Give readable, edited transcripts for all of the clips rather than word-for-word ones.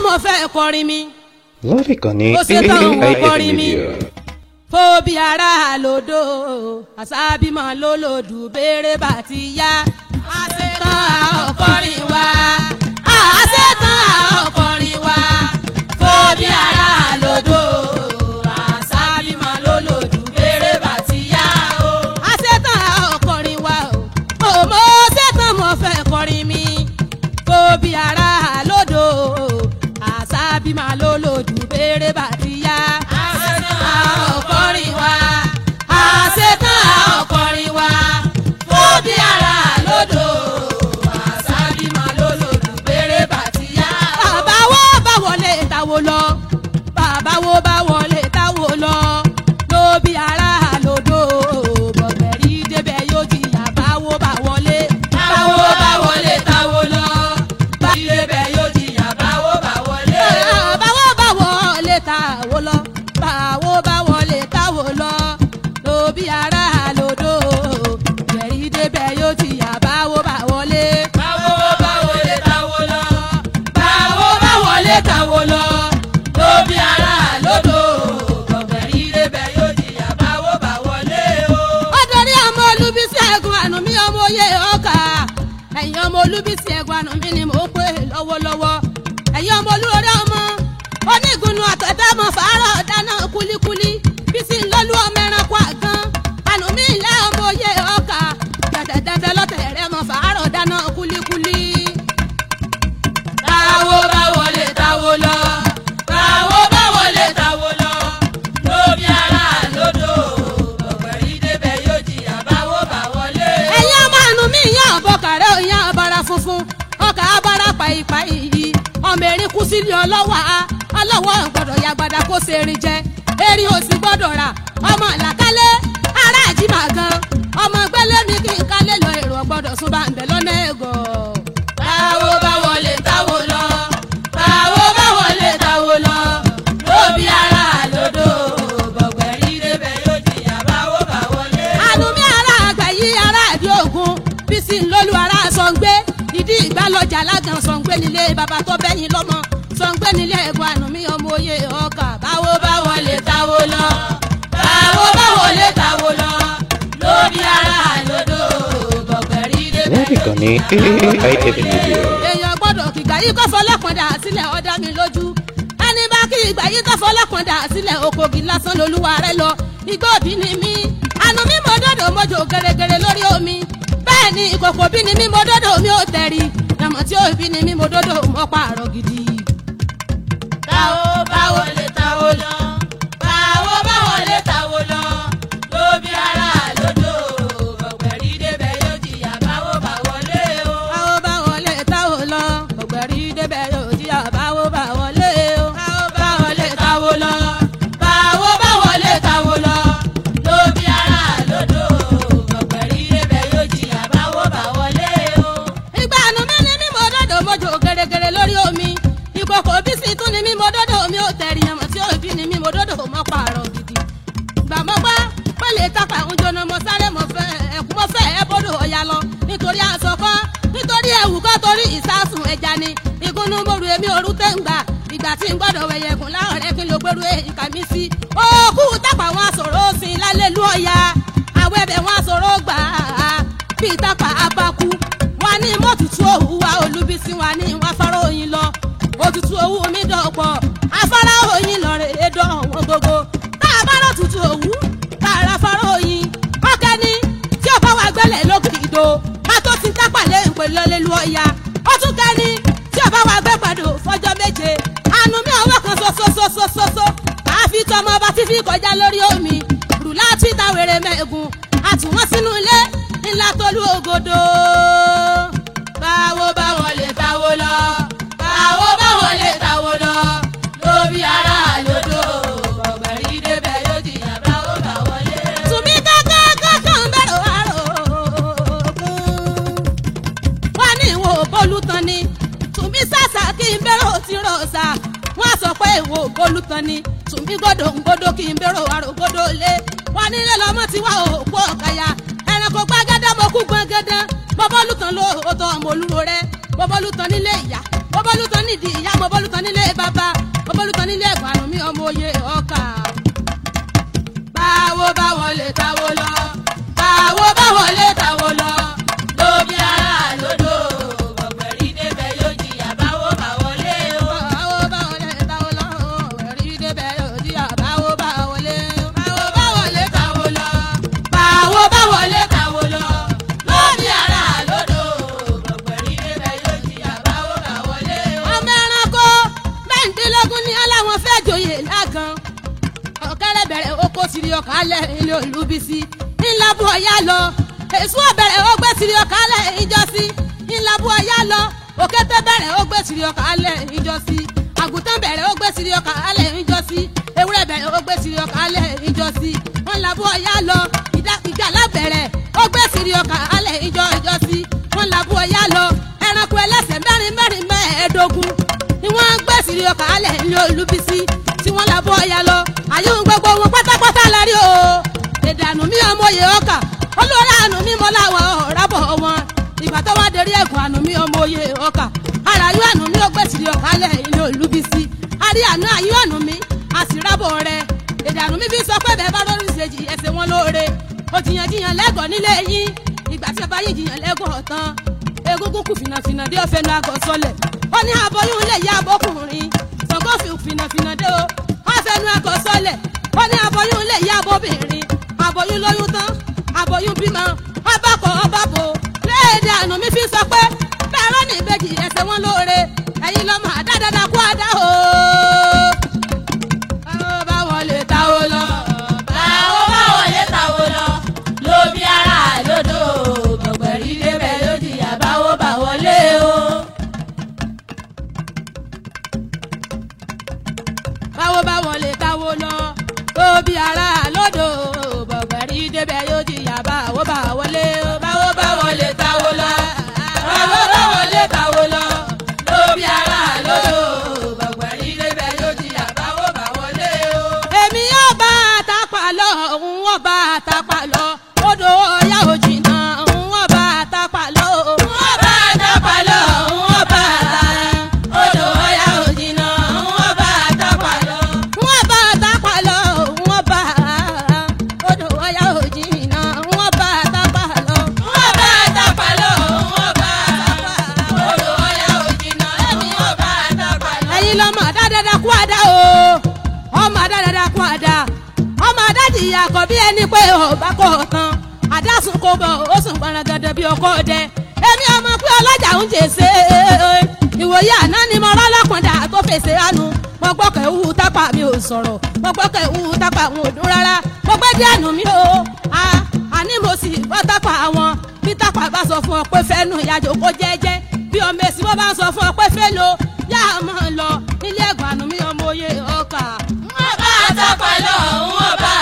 mo fẹ́ kọrin mi. Lórí ìkànnì Ó ṣe tán òun AAIF kọrin mi. Media. Fóbi ara lòdò àṣàbímọ lólòdù béèrè bá ti yá. Àṣetán àọkọrin wa. Àṣetán àọkọrin wa. Fóbi ara lòdò àṣàbímọ lólòdù béèrè bá ti yá o. Àṣetán àọkọrin wa o. Òmò ṣetán mo fẹ́ kọrin mi. Fóbi ara lòdò àṣàbímọ lólòdù béèrè bá ti yá. Àṣetán àọkọrin wa. Àṣetán àọkọrin wa. Fóbi ara lòdò àṣàbímọ lólòdù béèrè bá ti yá. Bàbá wo bá wọlé táwo lọ. Bàbá wo bá wọlé táwo lọ. Lóbi ara lòdò bọ̀gbẹ̀rí débẹ̀ yóò jìyà báwo bá wọlé. Báwo bá wọlé táwo lọ. Débẹ̀ yóò jìyà báwo bá wọlé. Báwo bá wọlé táwo lọ. Báwo bá wọlé táwo lọ. Lóbi ara lòdò bọ̀gbẹ̀rí débẹ̀ yóò jìyà báwo bá wọlé. Báwo bá wọlé táwo lọ. Báwo bá wọlé táwo lọ. Lóbi ara lòdò bọ̀gbẹ̀rí débẹ̀ yóò jìyà báwo bá wọlé o. Ọ̀dọ̀rí ọmọ Olúbísí ẹ̀gùn àánú mi ọmọ oyè ọkà. Ẹ̀yin ọmọ Olúbísí ẹ̀gùn àánú mi ni mò ń pè lọ́wọ́lọ́wọ́. Ẹ̀yin ọmọ olúorí ọmọ onígunnu àtọ̀tẹ́ mọ̀ fàárọ̀ dáná kúlíkúlí. Bísí ńlọ́lú ọmọ ẹranko àgán. Àánú mi ńlá ọmọ oyè ọkà. Dẹ̀dẹ̀dẹ̀dẹ̀ lọ́tẹ̀ rẹ̀ mọ̀ fàárọ̀ dáná kúlíkúlí. Táwo bá wọlé táwo lọ. Táwo bá wọlé táwo lọ. Lóbi ara lódò, ọ̀gbẹ̀rí débẹ̀ yóò jìyà báwo bá wọlé. Ẹ̀yin ọmọ àánú mi ìyá ọ̀bọ̀kàrẹ́ òyìn abara funfun. Ọkà abara pàìpàì yìí. Ọmọ erin kú sílé ọlọ́wà á. Ọlọ́wọ́ gbọ́dọ̀ yàgbàdà kó ṣe erin jẹ. Erin ò sì gbọ́dọ̀ rà. Ọmọ làkálẹ̀ ará àjìmà gan. Ọmọ gbẹ́lẹ́ mi kí n kálẹ̀ lọ èrò gbọ́dọ̀ sún bá ń bẹ̀ lọ́nà ẹ̀gọ́. Táwo bá wọlé táwo lọ. Táwo bá wọlé táwo lọ. Lóbi ara lódò bọ̀gbẹ̀rí débẹ̀ yóò jìyà báwo bá wọlé. Ànúmí ara àgbà yí ara àbí ògùn bísí ńlọ́lù ara sọ̀ngbé ìdí ìgbàlọ́jà lágàn sọ̀ngbé nílé bàbá tó bẹ́yìn lọ́mọ sọ̀ngbé nílé ẹ̀gbọ́n ànúmí ọmọ oyè ọkà báwo bá wọlé táwo lọ. Báwo bá wọlé táwo lọ. Lóbi ara lódò bọ̀gbẹ̀rí débẹ̀ Lórí ìkànnì AAIF Media. èèyàn gbọ́dọ̀ kìgbà yìí kọ́ fọlọ́kàndà sílẹ̀ ó dá mi lójú ẹni bá kí ìgbà yìí kọ́ fọlọ́kàndà sílẹ̀ okògì lásán lolúwa rẹ lọ igbó òbí ni mí àánú mi mọ dọ́dọ̀ mọ́jọ gẹ́gẹ́rẹ́ lórí omi bẹ́ẹ̀ ni ìkòkò bí ni mí mọ dọ́dọ̀ mi ò tẹ̀rí nàmọ̀ tí òbí ni mí mọ dọ́dọ̀ mọ́ pààrọ̀ gidi. Táwo bá wọlé táwo lọ báwo bá wọlé táwo lọ lóbi ara lódò ọ̀gbẹ̀rí débẹ̀ yóò jìyà báwo bá wọlé o. Báwo bá wọlé táwo lọ ọ̀gbẹ̀rí débẹ̀ yóò jìyà báwo bá wọlé o. Báwo bá wọlé táwo lọ báwo bá wọlé táwo lọ lóbi ara lódò ọ̀gbẹ̀rí débẹ̀ yóò jìyà báwo bá wọlé o. Ìgbà àánú mi ni mímọ dọ́dọ̀ mọ́jọ gẹ́gẹ́rẹ́ lórí omi ìkòkò bísí tún ni mímọ dọ́dọ̀ mi ò tẹ̀rí ẹ̀mọ̀ tí òbí ni mímọ dọ́dọ̀ mọ́ pààrọ̀ gidi gbàmọ́gbá pẹ̀lẹ́ tápà ń jóná mo sáré mo fẹ́ ẹ̀kú mo fẹ́ ẹ bọ́dọ̀ ọ̀yà lọ nítorí aṣọ kọ́ nítorí ẹ̀wù kọ́ torí ìsásùn ẹja ni ìgúnnú mòru èmi òru tẹ́ ń gbà ìgbà tí ń gbọ́dọ̀ wẹ̀yẹ̀gùn láwọn rẹ̀ kí n ló gbèrú ìkà mi sí. Òkú tápà wọn sọ̀rọ̀ òsìn lálẹ́ lú ọ̀yà àwọn ẹbẹ̀ wọn sọ̀rọ̀ gbà á bí tápà abákú wọn ní mọ́tútù òwú wa Olúbísí wa ní wọn afárá oyin lọ òtútù òwú mi dọ̀pọ̀ afárá oyin lọ rè é dọ̀ wọn gbogbo tá a bá rọ̀ tútù òwú tá a ra afárá oyin ọkẹ́ ni tí ó bá wa gbẹ́lẹ̀ lókè ìdò ká tó ti tápà lé ìpè lọ́lẹ́lu ọ̀ya ó tún kẹ́ ni tí ó bá wa gbẹ́ pàdé fọjọ́ méje àánú mi ọwọ́ kan ṣoṣoṣoṣoṣo àfi tọmọ ọba tí fi kọjá lórí omi rùlá twitter wèrè mẹ́gun àtúwọ́n sínú ilé ńlá tolú ògodò. Báwo bá wọlé táwo lọ báwo bá wọlé táwo lọ lóbi ara lódò ọ̀gbẹ̀rí débẹ̀ yóò jìyà báwo bá wọlé. Tùmí kankan kankan bẹ̀rù àrò kún. Wọ́n ní ìwò bólú tán ni tùmí sàṣà kí n bẹ̀rù tí rọ̀ sà. Wọ́n sọ pé ìwò bólú tán ni tùmí gbọ́dọ̀ ń gbọ́dọ̀ kí n bẹ̀rù àrò gbọ́dọ̀ lé. Wọ́n nílé lọ́mọ tí wà òkú ọ̀kàyà ẹranko gbàgádà mọ̀ kú gbọ̀ngàdàn bọ́bọ́lù tán ló tọ́ ọmọ olúro rẹ̀. Mo bọ́lú tán nílé ìyá, mo bọ́lú tán nídìí ìyá, mo bọ́lú tán nílé bàbá, mo bọ́lú tán nílé ẹ̀gbọ́n àrùn mi ọmọ oyè ọkà. Báwo bá wọlé táwo lọ, báwo bá wọlé táwo lọ, Lóbi ara lódò, bọ̀gbẹ̀rí débẹ̀ yóò jìyà báwo bá wọlé o. Báwo bá wọlé táwo lọ, ẹ̀rí débẹ̀ yóò jìyà báwo bá wọlé. Báwo bá wọlé táwo lọ, báwo bá wọlé Táwo lọ, lóbi ara lódò, bọ̀gbẹ̀rí débẹ̀ yóò jìyà báwo bá wọlé o. Ọmọ ẹranko mẹ́rìndínlógún ní aláwọn fẹ́ joyè lágan. Ọ̀kẹ́rẹ́ bẹ̀rẹ̀ oko sírí ọ̀kálẹ̀ ilé Olúbísí. Ńlá bu ọ̀yá lọ. Èso ọ̀bẹ̀rẹ̀ ó gbé sírí ọ̀kálẹ̀ ìjọsí. Ńlá bu ọ̀yá lọ. Òkété bẹ̀rẹ̀ ó gbé sírí ọ̀kálẹ̀ ìjọsí. Àgùntàn bẹ̀rẹ̀ ó gbé sírí ọ̀kálẹ̀ ìjọsí. Ewúrẹ́ bẹ̀rẹ̀ ó gbé sírí ọ̀kálẹ̀ ìjọsí. Ńlá bu ọ̀yá lọ. Ìjàlá bẹ̀rẹ̀ ó gbé sírí ọ̀kálẹ̀ ìjọ ìjọsí. Ńlá bu ọ̀yá lọ. Ẹranko ẹlẹ́sẹ̀ mẹ́rin mẹ́rin mẹ́ẹ̀ẹ́dógún ni wọ́n ń gbé sírí ọkà alẹ̀ ní Olúbísí tí wọ́n làbọ̀ ọ̀yà lọ àyùn gbogbo wọn pátápátá la rí o. Ìdànù mi ọmọ òye ọkà olórí àánú mi mọ́ láwọn ọ̀rá bọ̀ wọn. Ìgbà tó wá dérí ẹ̀gùn àánú mi ọmọ òye ọkà ara yóò àánú mi ó gbé sírí ọkà alẹ̀ ní Olúbísí. Àrí àánú àyùn àánú mi àsìrábọ̀ rẹ̀. Ìdànù mi fi sọ pé bẹ́ẹ̀ bá lórí ìṣèjì ẹsẹ̀ wọn lóore. Ó jiyàn jiyàn lẹ́gọ̀ọ́ nílé yín ìgbà tí bàbá yín jiyàn lẹ́gọ̀ọ́ tán egungun kù fìnàfìnà dé ọ̀fẹ́ nu àgọ́ sọlẹ̀ ó ní aboyún lè yá abọ́kùnrin Ṣàngó fi fìnàfìnà dé o ọ̀fẹ́ nu àgọ́ sọlẹ̀ ó ní aboyún lè yá abọ́bìnrin aboyún lóyún tán aboyún bímọ ọba kọ ọba bò léèdè àná mi fi sọ pé bẹ́ẹ̀ rọ́ ní ìbejì ẹsẹ̀ wọn lóore ẹ̀yin lọ́mọ àdáadáa kú àdá o. Báwo bá wọlé táwo lọ. Báwo bá wọlé táwo lọ, lóbi ara lódò, bọ̀gbẹ̀rí débẹ̀ yóò jìyà báwo bá wọlé o. Báwo bá wọlé táwo lọ òbí ara lódò bọ̀gbẹ̀rí débẹ̀ yóò jìyà báwo bá wọlé o. Báwo bá wọlé táwo lọ, báwo bá wọlé táwo lọ, lóbi ara lódò, bọ̀gbẹ̀rí débẹ̀ yóò jìyà báwo bá wọlé o. Èmi yóò bá àtàpà lọ, òun wọ́n bá àtàpà lọ, odò ọ̀yá ò jìnnà, òun wọ́n bá àtàpà lọ. Wọ́n bá tápà lọ, wọ́n bá odò ọ̀yá ò jìnnà, wọ́n bá tápà lọ. Wọ́n bá àtàpà lọ, wọ́n bá odò ọ̀yá ò jìnnà, wọ́n bá àtàpà lọ. Wọ́n bá tápà lọ, wọ́n bá odò ọ̀yá ò jìnnà, wọ́n bá tápà lọ. Ẹ̀yin lọ́mọ dáadáa kú àdá o, ọmọ dáadáa kú àdá, ọmọ adájìyà kọ bí ẹni pé ọba kọ tán, àdá sùn kó bọ̀ ó sùn gbaragada bí ọkọ dẹ. Èmi ọmọ pé ọlọ́jà ń jèsè ìwòye àná ni mo rọ́lọ́kùndà tó fèsì ránu. Mo gbọ́ kẹ̀wú tápà mi ò sọ̀rọ̀, mo gbọ́ kẹ̀wú tápà wọn ò dún rárá, mo gbé díànù mi o, àní mo sì gbọ́ tápà wọn. Bí tápà bá sọ fún ọ pé fẹ́nu ìyájò kó jẹ́jẹ́, bí ọmọ èsì wọn bá sọ fún ọ pé fẹ́ lo yá a máa lọ nílé ẹ̀gbọ́n àánú mi ọmọ oyè ọkà. Wọ́n bá tápà lọ, wọ́n bá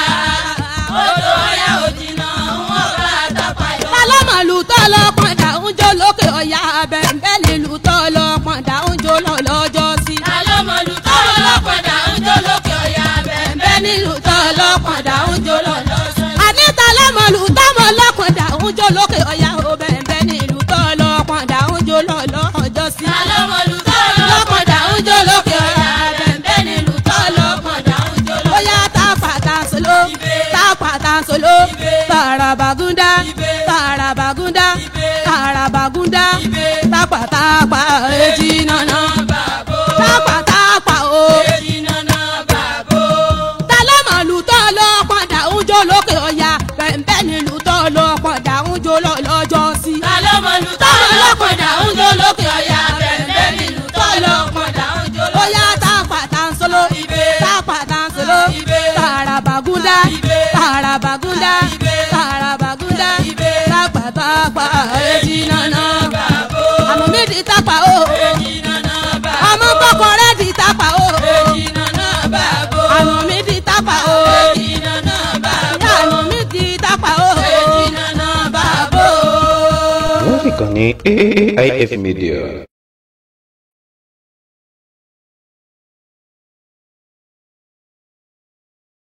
odò ọ̀yá ò jìnnà, wọ́n bá tápà lọ. Tálámà lù tọ́ lọ pọ̀ndà ń jó lókè ọ̀yà abẹ́ńbẹ́ lè lù tọ́ lọ pọ̀ndà ń jó lọ lọ́jọ́ sí. Ta ló mọ lù tọ́ lọ́pọ̀dà ń jó lókè ọ̀yà bẹ̀m̀bẹ́ Bẹ́ẹ̀ tọ́ lọ pọ̀ndà ń jó lọ. lọ́sọ̀. Àní tálámà lù tọ́mọ lọ́pọ̀ndà ń jó lókè ọ̀yà abẹ́ńbẹ́ ní lù tọ́ lọ pọ̀ndà ń jó lọ lọ́jọ́ sí. Ta ló mọ lù tọ́ lọ́pọ̀dà ń jó lókè ọ̀yà bẹ̀m̀bẹ́ ní lù tọ́ lọ́pọ̀dà ń jó lókè. Bóyá tápàtà solo, tápàtà solo, tàràbàgúndá, tàràbàgúndá, tàràbàgúndá, tápàtàpà èjì nànà, Bàbó tápàtàpà o. èjì nànà bàbó. Tálámà lùtọ́ lọ pọ̀ndà ń jó lókè ọ̀yà, bẹ̀ǹbẹ̀ ni lùtọ́ lọ pọ̀ndà ń jó lọ lọ́jọ́ sí. Ta ló mọ lù tọ́ lọ́pọ̀dà ń jó lókè ọ̀yà bẹ̀m̀bẹ́ ní lù tọ́ lọ́pọ̀dà ń jó lókè. Bóyá tápàtà solo, tápàtà solo, tàràbàgúndá, tàràbàgúndá, tàràbàgúndá, tápàtàpà èjì nànà. Bàbó Àmọ́ mi di tápà o, èjì nànà bàbó. àmọ́ kọ́kọ́ rẹ̀ di tápà o, Èjì nànà bàbó. àmọ́ mi di tápà o, Èjì nànà bàbó. àmọ́ mi di tápà o. Èjì nànà bàbó. Lórí ìkànnì AIF Media.